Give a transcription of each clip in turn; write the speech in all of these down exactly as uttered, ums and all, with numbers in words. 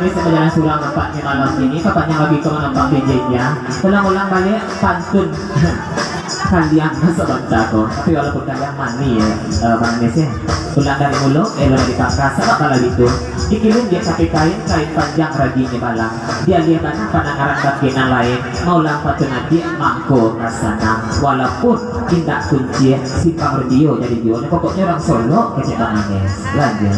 Ini saya bajalan surang nampaknyo malam kini, kapanjang lagi ko nampak D J-nyo. Ulang-ulang baliak pantun kalian sabanta ko. Tapi walaupun kalian mani, yo, eh, Bang Anis, yo. Ulang dari mulo, elok dari pangka, sabab kalau itu, dikilim di tapi kain, kain panjang rajinyo balang. Dialiah bana pandangaran bangkek nan lain, maulang pantun adiak mangko ka sanang. Walaupun indak kunci, simpang radio jadi juo. Pokoknyo urang Solok kecek Bang Anis. Lanjut.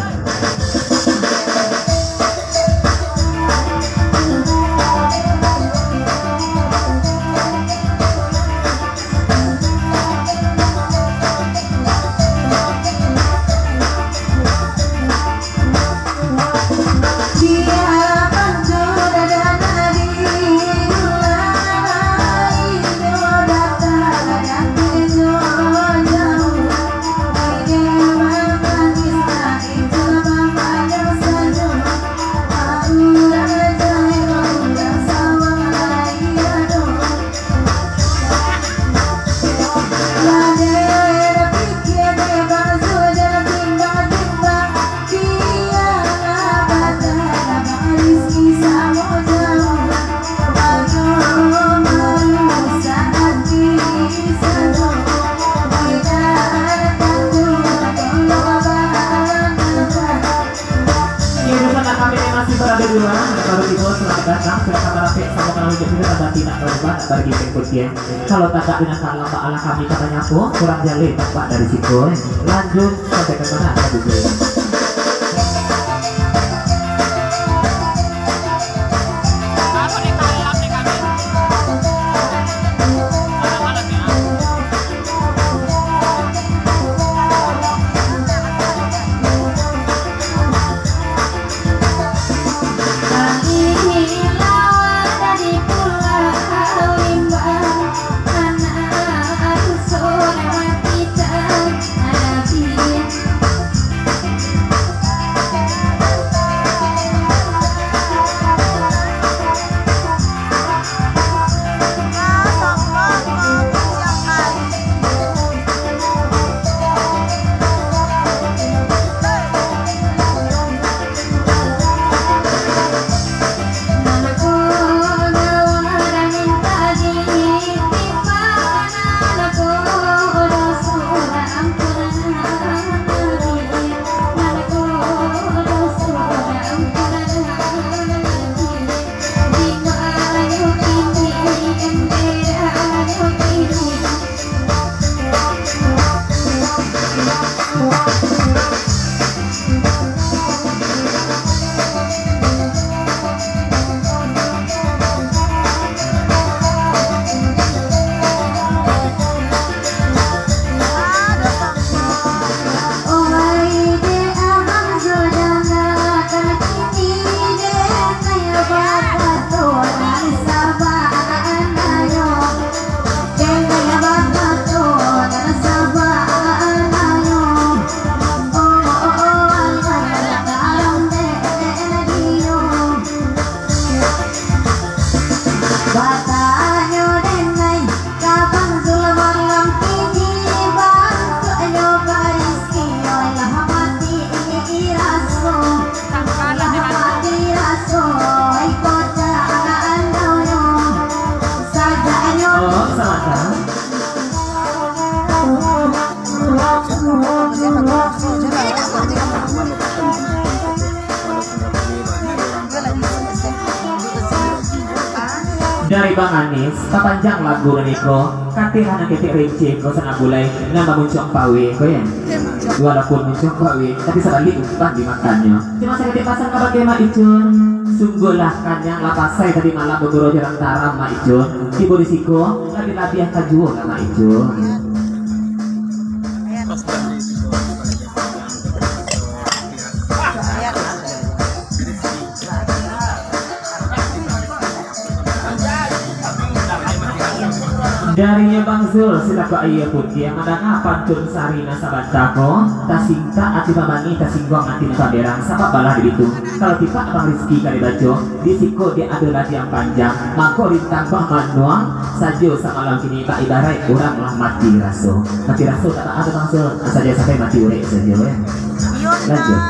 Oke, di sana kami masih berada di luar, baru tibo, selamat datang, silakan merapik, sama kenal wujud kita, tanda tidak terlibat, bagi pengikut, ya. Kalau tak dengan salam, baalah kami katanya pun, kurang jaleh tampak dari situ, eh. Lanjut, sampai ke mana tadi, eh? Batanyo denai, ka Bang Zul malam kini, bantuaknyo Rizki, lah mati raso, lah mati raso, iko carano, sajaknyo. Oh, salah. Dari Bang Anis, papanjang lagu nan iko, kateh lah nan ketek rinci ko sanak bulai, nan mamuncuang pawe ko, ya. Walaupun muncuang pawe, tapi sabalik umpan dimakannyo. Cuma saketek pasan kabake Mak Icun, sungguahlah kanyang lah pasai tadi malam bagurau jalan taram, Mak Icun. Tibo di siko, labiah-labiah ka juo lah, Mak Icun. Darinyo Bang Zul, silaku aia putiah, mandanga pantun Sarina sabanta ko, tasintak ati pamangih, tasingguang ati nan pamerang, sabab balah di bitu. Kalau tipak Bang Rizki ka dibaco, di siko di ado ladiang panjang, mako rintang bamanuang sajo samalam kini, bak ibaraik urang lah mati raso. Mati raso tak ado Bang Zul, sajo sampai mati urek sajo, ya. Lanjut.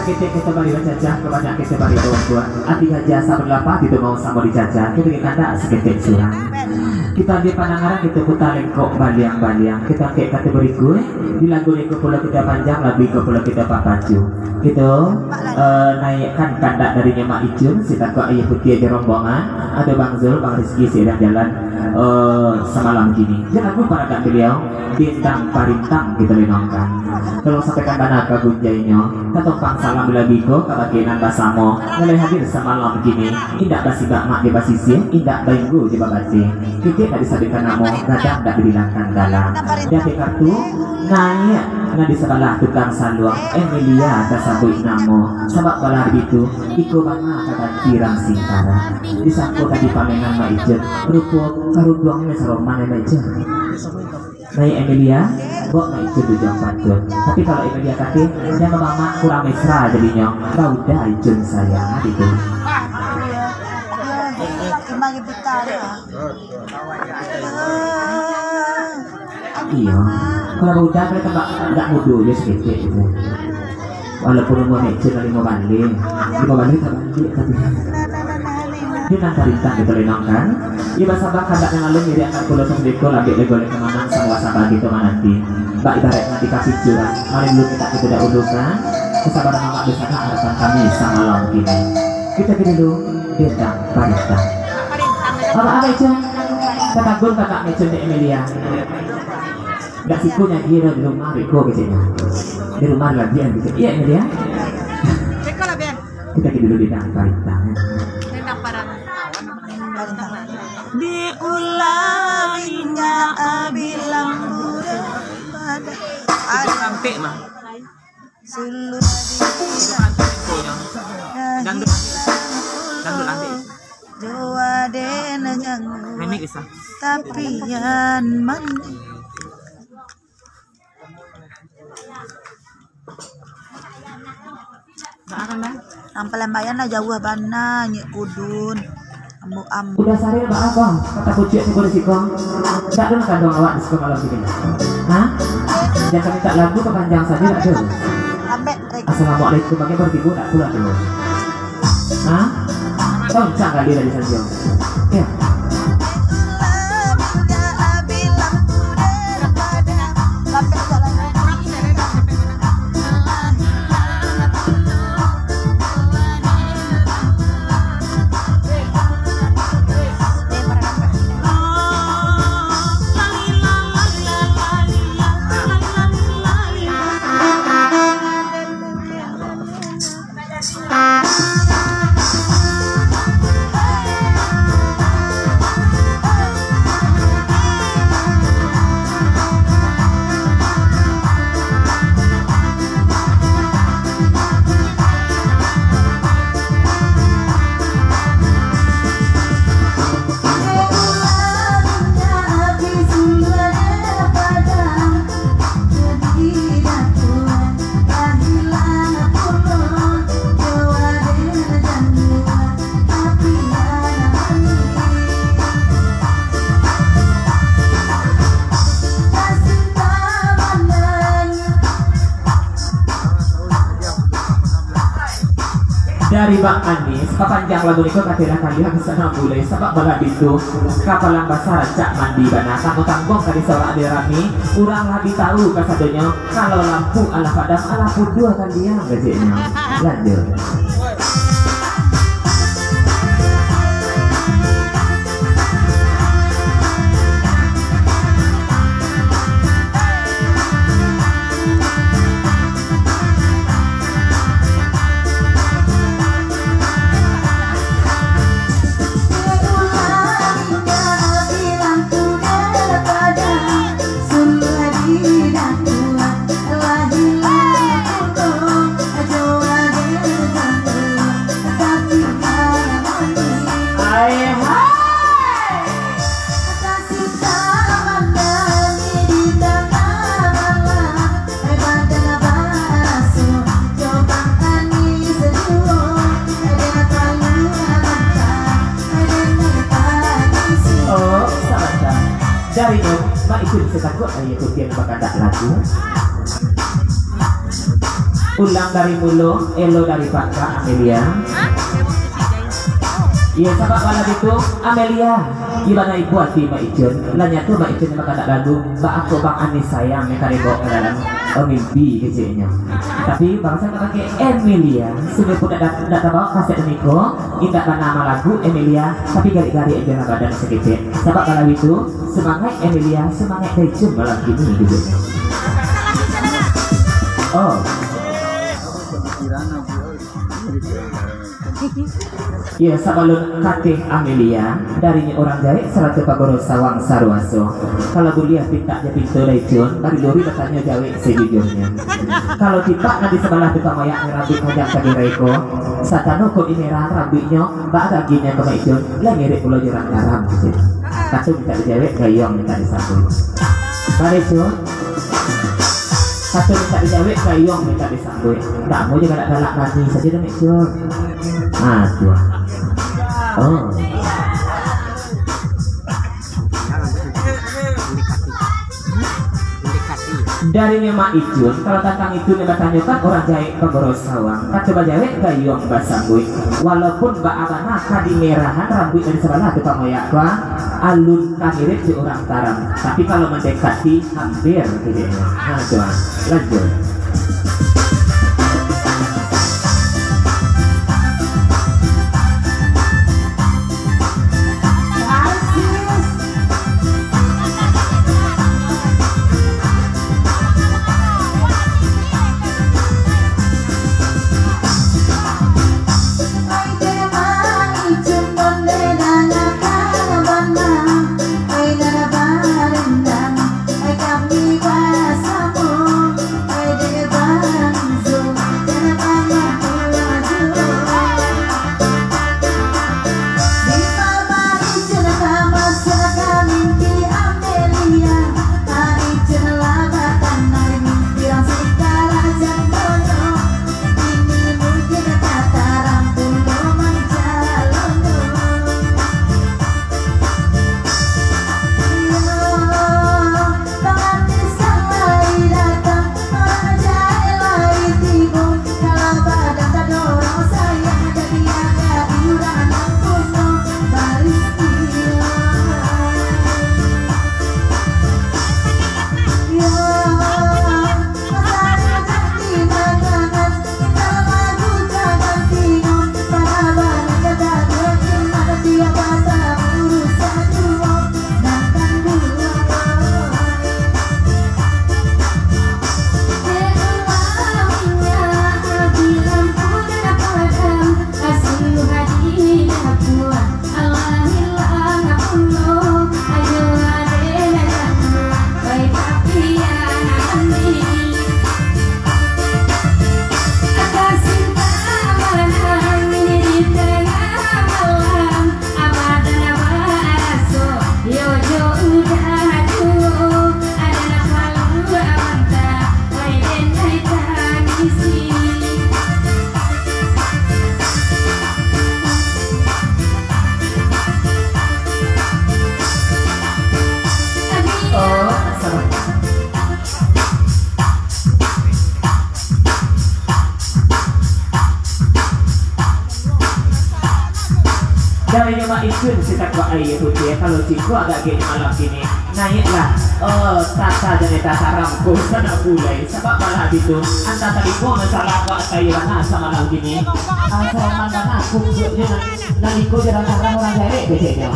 Ketek kito bari bacacah, kabanyak kito bari babuah. Ati gajah samo dilapah, kito mau samo dicacah. Kito kandak saketek surang. Kito ambiak pandangaran, kito puta lengkok baliang-baliang. Kito angkek kato barikuik. Di lagu iko pulo kito panjang, lagu iko pulo kito papacu. Kito, eh, naiakkan kandak darinyo Mak Icun, si takok Ayah Putiah jo rombongan. Ado Bang Zul, Bang Rizky, si urang jalan, eh, samalam kini. Jan lupo parakan baliau. Bintang Parintang kito lenongkan. Tolong sampaikan bana ka gunjainyo, tatompang salam lagi ko ka bakeh nan basamo, nan lai hadir samalam kini, indak basibak mak jo basisiah, indak bainggu jo babateh. Kito ndak disabuikkan namo, gadang ndak dibilangkan dalam. Di ateh kartu, naiak nan di sabalah tukang saluang, Emilia tasabuik namo. Sabab bala di bitu, iko bana ka ganti rang singkara. Disangko tadi pamenan Mak Icun, rupo karuduangnyo saroman ya Mak Icun. Naiak Emilia, bok Mak Icun tujuan pantun. Tapi kalau Emilia kata, jan mamak kurang mesra jadinyo, baudah Icun sayang, gitu. Iyo, kalau baudah kan tambah agak mudo je saketek gitu. Walaupun umua Mak Icun lah limo baleh, limo baleh tak baliak tapi. Bintang Parintang kito lenongkan. Iyo basabab kandak nan lalu, iriangan pulo sasadiko, lambek lego leh kamanang, samoga saba kito mananti. Bak ibaraik mandi ka picuran, mari dulu mintak kito dahulukan. Kasabaran mamak basamo harapan kami samalam kini. Kito pai dulu, Bintang Parintang. Apak-apak Icun, tatagun kakak Icun dek Emilia. Dak siko nyo agiah di rumah, beko keceknyo. Di rumah lagi an kecek. Iyo, Emilia. Cek lah, Ben. Kito pai dulu Bintang Parintang. Bintang Parintang. Diulanginya abilang budak pada. Sampai mah. Sulu Dangdut, dangdut ambil. Jowa den jangan. Remix bisa. Tapian mandi. Nang palambayan lah jauah bana, nyek kudun. Ambo, ambo. Udah sare baa, Bang? Kata kuciak tibo di siko. Ndak ado nan kanduang awak di siko malam kini. Hah? Jan ka mintak lagu ka panjang sajo, ndak ado. Lambek, Rek. Assalamualaikum, bagi baru tibo, ndak pulang dulu. Hah? Kau cak kali dari sajo. Ya. Lambek, jalan. Dari Bang Anis, papanjang lagu niko katilah kalian sanang buleh, sabab bala bitu, kapalang basa rancak mandi bana, tangguang-tangguang ka disorak dek rami, urang lah bi tahu kasadonyo, kalau lampu alah padam, alah putuih kalian keceknyo. Lanjut. Hai, hai. Oh, sabanta. Dari no, mak itu bisa takut ayah tu dia bakal tak laku. Ulang dari mulo, elo dari pangka, Amelia. Iyo, sabab bana itu, Amelia. Di bana ibo ati Mak Icun. Lah nyato Mak Icun nan bakanak lagu, baa kok Bang Anis sayang nan ka dibao ka dalam, eh, mimpi keceknyo. Tapi bangsa ka pakai Emilia, sungguahpun ndak, ndak tabao kaset niko, indak bana malagu Emilia, tapi garik-garik ajo lah badan saketek. Sabab kalau itu, semangat Emilia, semangat Mak Icun malam kini keceknyo. Oh. Iyo, sabalun kateh Amelia, darinyo urang jahek sarato pagoro sawang saruaso. Kalau buliah pintak jo pinto Mak Icun, bari luri batanyo jawek sajujurnyo. Kalau tipak nan di sabalah tukang mayak rambuik panjang tagih raiko, satano kok dimerahan rambuiknyo, baa gaginyo ko Mak Icun, lah mirip pulo jo urang karam, kecek. Kato mintak dijawek, gayuang mintak disambuik. Bana, Cun? Kato mintak dijawek, gayuang mintak disambuik. Ndak amuah jo galak-galak mani sajo doh, Mak Icun. Ah, tu ah. Oh. Darinyo Mak Icun, kalau tantang itu nan batanyokan urang jahek pagoro sawang, kato bajawek gayuang basambuik. Walaupun baa bana ka dimerahan rambuik nan di sabalah tukang mayak ko, alun ka mirip jo urang karam. Tapi kalau mandekati, hampir keceknyo. Ha, tu ah. Lanjut. Darinyo Mak Icun si takua aia putiah, kalau siko agak gek malam kini. Naiaklah, oh, tata jani tata rangko sanak bulai. Sabab malah bitu, antah talingo masalah kok atai bana samalam kini. Ah, soroman bana, kukuaknyo nan, nan iko jarang-jarang urang jarek keceknyo.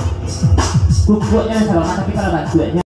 Kukuaknyo nan soroman, tapi kalau bantuaknyo